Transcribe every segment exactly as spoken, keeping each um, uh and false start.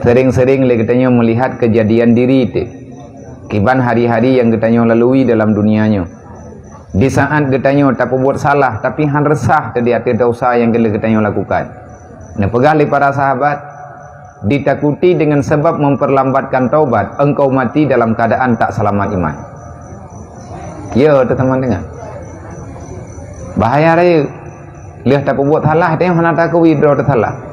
Sering-sering lé geutanyoe meulihat keujadian diri teuh, kiban hari-hari nyang geutanyoe lalui dalam dunia nyoe. Di saát geutanyoe tapeubuet salah, tapi han reusah teuh di ateueh desya nyang ka lheueh geutanyoe lakukan. Neupeugah lé para sahabat, "Ditakuti deungon sabab memperlambatkan taubat, engkau mati dalam keadaan tak selamat iman." Ya, teuh teuma deungon. Bahaya rayeuk. Lheueh tapeubuet salah, tanyoe hana takeubri droe teuh salah.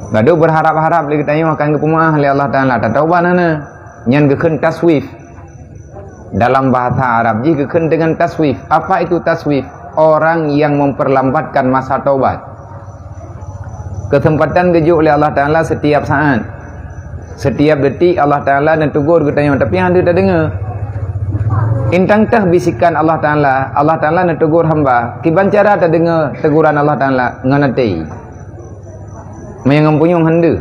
Gadôh berharap-harap lé geutanyoe akan geupeumeu'ah lé Allah Taala, tataubat hana. Nyan geukheun taswif. Dalam bahasa Arab jih geukheun deungon taswif. Apa itu taswif? Orang yang memperlambatkan masa taubat. Keuseumpatan geujok lé Allah Taala setiap saát. Setiap detik Allah Taala neutegur geutanyoe, tapi han deuh tadeungoe. Intang teuh bisikan Allah Taala, Allah Taala neutegur hamba. Kiban cara tadeungoe teguran Allah Taala? Ngon até. Meunyoe ngon punyueng han deuh.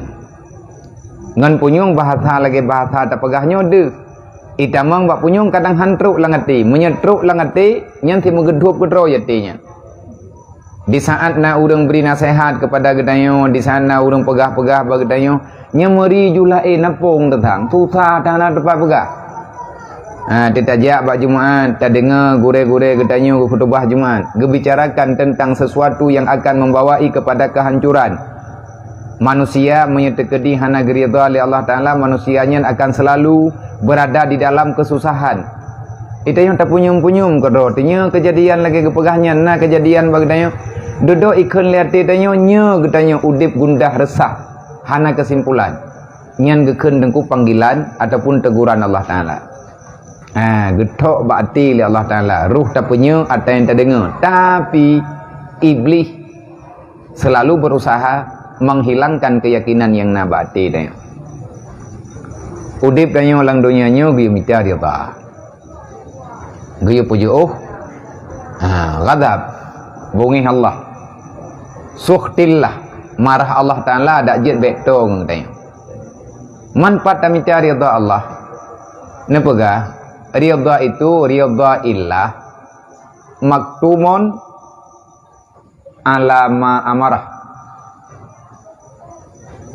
Ngon punyueng bahasa lagée bahasa tapeugah nyoe deuh. Itamong bak punyueng kadang han trok lam até. Meunyoe trok lam até, nyan simeugeuduek keudroe até nyan. Di saát na ureuëng bri naseuhat keupada geutanyoe, di saát na ureuëng peugah-peugah bak geutanyoe, nyan meuri ju laén napông teutang, susah that hana teumpat peugah. Ha, teutajak bak Jumat, tadeungoe gurée-gurée geutanyoe geukhutubah Jumat, geubicarakan teuntang sesuatu nyang akan membawai keupada keuhancuran. Manusia meunyoe teukeudi hana geuridha lé Allah Taala, manusia nyan akan seulalu beurada di dalam keususahan. Geutanyoe tapunyueng-punyueng keudroe, teunyoe keujadian lagée geupeugah nyan, na keujadian bak geutanyoe. Dudoe ikheun lé até tanyoe, nyoe geutanyoe udeb gundah reusah, hana keusimpulan. Nyan geukheun teungku panggilan ataupun teguran Allah Taala. Ha, geuthok bak até lé Allah Taala, roh tapeunyoe, ata nyang tadeungoe. Tapi, Iblih selalu berusaha menghilangkan keyakinan nyang na bak até tanyoe. Udeb tanyoe lam donya nyoe geuyue mita ridha. Geuyue peujeuôh, ha, ghadab, beungéh Allah. Sukhtillah, marah Allah Taala dak jeuet bék toe ngon tanyoe. Man pat tamita ridha Allah? Neupeugah, ridha itu ridha illah maktumun ala ma amarah.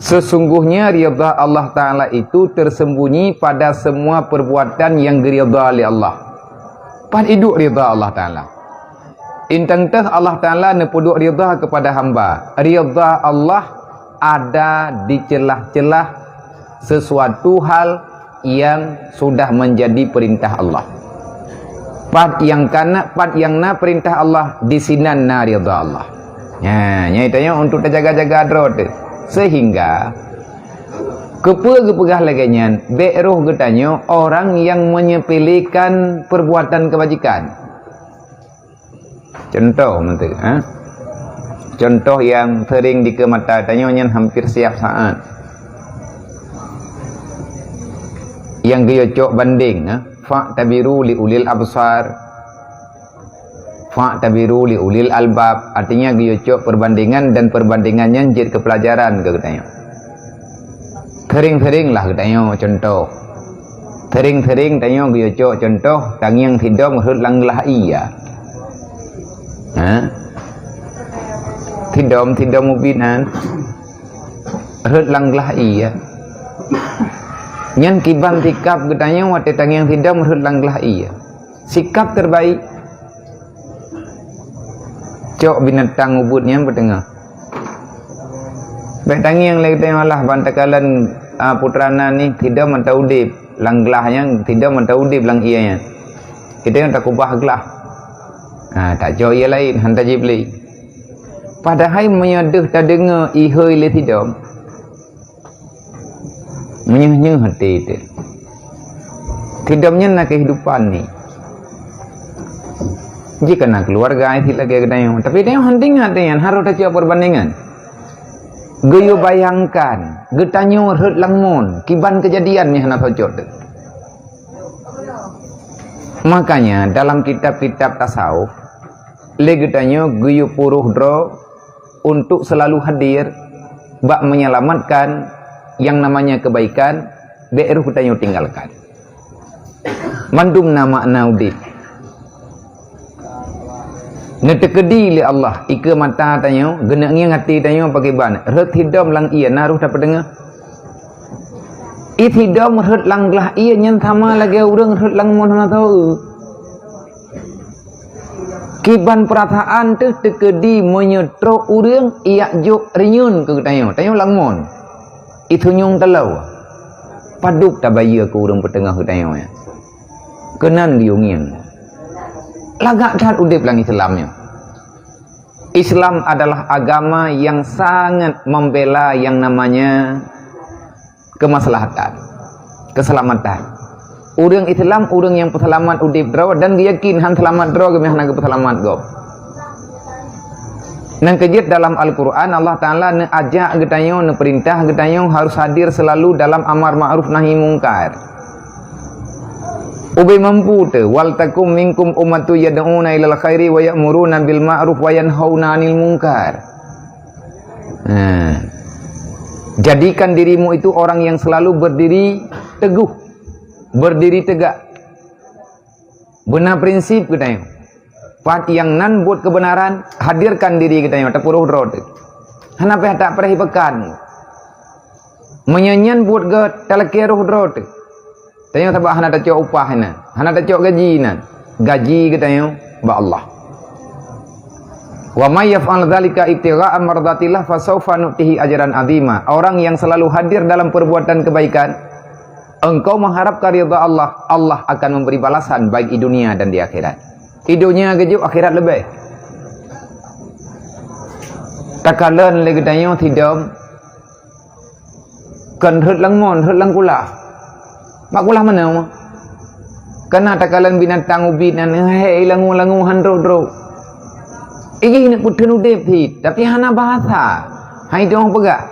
Sesungguhnya ridha Allah Taala itu tersembunyi pada semua perbuatan yang diridha oleh Allah. Pat iduek ridha Allah Taala? Intang teuh Allah Taala neupeuduek ridha kepada hamba. Ridha Allah ada di celah-celah sesuatu hal yang sudah menjadi perintah Allah. Pat nyang kana, pat nyang na perintah Allah, di sinan na ridha Allah. Nya, nyan tanyoe untuk tajaga-jaga droe teuh. Sehingga keupeue geupeugah lagée nyan, bék roh geutanyoe orang yang menyepelekan perbuatan kebajikan. Contoh meunteuek, ha? Contoh nyang sering dikeue mata tanyoe nyan hampir siap saat. Nyang geuyue cok bandeng, ha? Fa'tabiru li ulil absar. Fa'tabiru li ulil albab. Artinya geuyue cok perbandingan dan perbandingan nyan jeuet keu pelajaran keu geutanyoe. Sering-sering lah geutanyoe contoh. Sering-sering tanyoe geuyue cok contoh, tangieng sidom rhot lam glah ie. Ha? Sidom, sidom ubit nyan. Rhot lam glah ie. Nyan kiban sikap geutanyoe watée tangieng sidom rhot lam glah ie. Sikap terbaik. Cok binatang ubit nyan beuteungoh. Bék tangieng lé geutanyoe alah ban takalon, a, putra na nyan sidom mantong udeb lam glah nyan, sidom mantong udeb lam ie nyan. Geutanyoe takubah glah. Ha, tacok ie laén, han tajieb lé. Padahai meunyoe deuh tadeungoe ihôi lé sidom, meunyoe-nyoe até teuh. Sidom nyan na kehidupan ni. Jika na keluarga cit lagée geutanyoe, tapi tanyoe hana ingat nyan, harôh tacok perbandingan. Geuyue bayangkan, geutanyoe rhot lam mon, kiban keujadian nyang hana socot teuh. Makanya dalam kitab-kitab tasawuf, lé geutanyoe geuyue puroh droe untuk selalu hadir bak menyelamatkan yang namanya kebaikan, bék roh geutanyoe tinggalkan. Mandum na makna udeb. Neuteukeudi lé Allah, ikeue mata tanyoe, geuneuk ngieng até tanyoe pakriban, rhot sidom lam ie na roh tapeudeungoe. Isidom rhot lam glah ié nyan sama lagée ureuëng rhot lam mon hana tahu. Kiban peurasaan teuh teukeudi meunyoe trok ureuëng iyak jok rinyun keu geutanyoe, tanyoe lam mon. Itunyong teulau. Padub tabayeue keu ureuëng peuteungoh geutanyoe nyan. Keunan liungieng. Lagak that udeb lam Islam nyoe. Islam adalah agama yang sangat membela yang namanya kemaslahatan, keselamatan. Ureuëng Islam, ureuëng nyang peuseulamat udeb droe dan geuyakin han seulamat droe geumeh hana geupeuseulamat gob. Nyang keujeuet dalam Al-Quran, Allah Ta'ala neuajak geutanyoe, neupeurintah geutanyoe harus hadir selalu dalam amar ma'ruf nahi mungkar. Ubé mampu teu, "Wal takum minkum ummatu yad'una ilal khairi wa ya'muruna bil ma'ruf wa yanhauna 'anil munkar." Nah, jadikan dirimu itu orang yang selalu berdiri teguh, berdiri tegak. Beuna prinsip geutanyoe. Pat nyang nan buet keubeunaran, hadirkan diri geutanyoe, tapeuroh droe teuh. Hana payah tapreh ipekan. Meunyoe nyan buet geuh talakée roh droe teuh. Tanyoe sabab hana tacok upah inan, hana tacok gaji inan. Gaji geutanyoe bak Allah. "Wa may yaf'al dzalika ibtigha'a mardatillah fasaufa nu'tihi ajran 'azima." Orang yang selalu hadir dalam perbuatan kebaikan, engkau mengharapkan ridha Allah, Allah akan memberi balasan baik di dunia dan di akhirat. Di dunia geujok, akhirat leubeh. Takalon lé geutanyoe sidom, kon rhot lam mon, rhot lam kulah. Bak kulah manoe? Kana takalon binatang ubit nan, hei, langu-langu han droe-droe. Ih, neuk peutheun udeb cit, tapi hana bahasa. Hai dong peugah.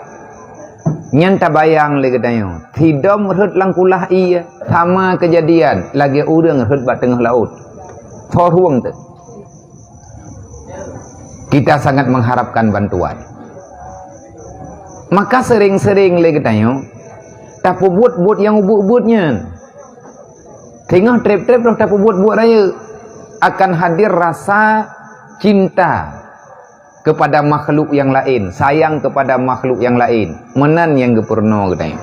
Nyan tabayang lé geutanyoe, sidom rhot lam kulah ié, sama keujadian lagée ureuëng rhot bak teungoh laôt. Tho rueng teuh. Kita sangat mengharapkan bantuan. Maka sering-sering lé geutanyoe tapeubuet buet nyang ubit-ubit nyan. Teungoh treb-treb roh tapeubuet buet rayeuk, akan hadir rasa cinta kepada makhluk yang lain, sayang kepada makhluk yang lain. Meunan nyang geupeurunoe geutanyoe.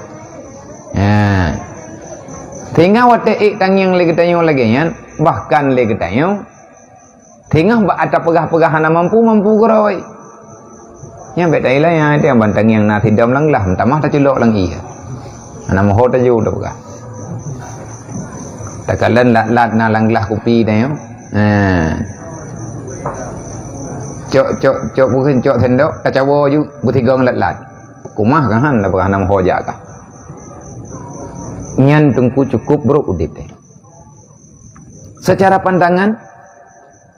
Ha. Sehingga watée ék tangieng lé geutanyoe lagée nyan, bahkan lé geutanyoe teungoh bak ata peugah-peugah hana mampu-mampu keurôi. Nyang bék tailai nyang ada ban tangieng na sidom lam glah, meutamah taculok lam ié. Hana meuho taju tapeugah. Takalon lat-lat na lam glah kupi tanyoe. Ha. Cok, cok, cok bukon cok sendok, tacawo ju beutigong lat-lat. Kumah kan han tapeugah hana meuho jak kah. Nyan teungku cukup brok udeb teh. Secara pandangan,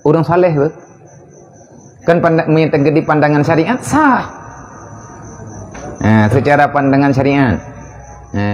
ureuëng saleh tu. Kan panda-, meunyoe teugeudi pandangan syariat, sah. Ha, secara pandangan syariat. Ha.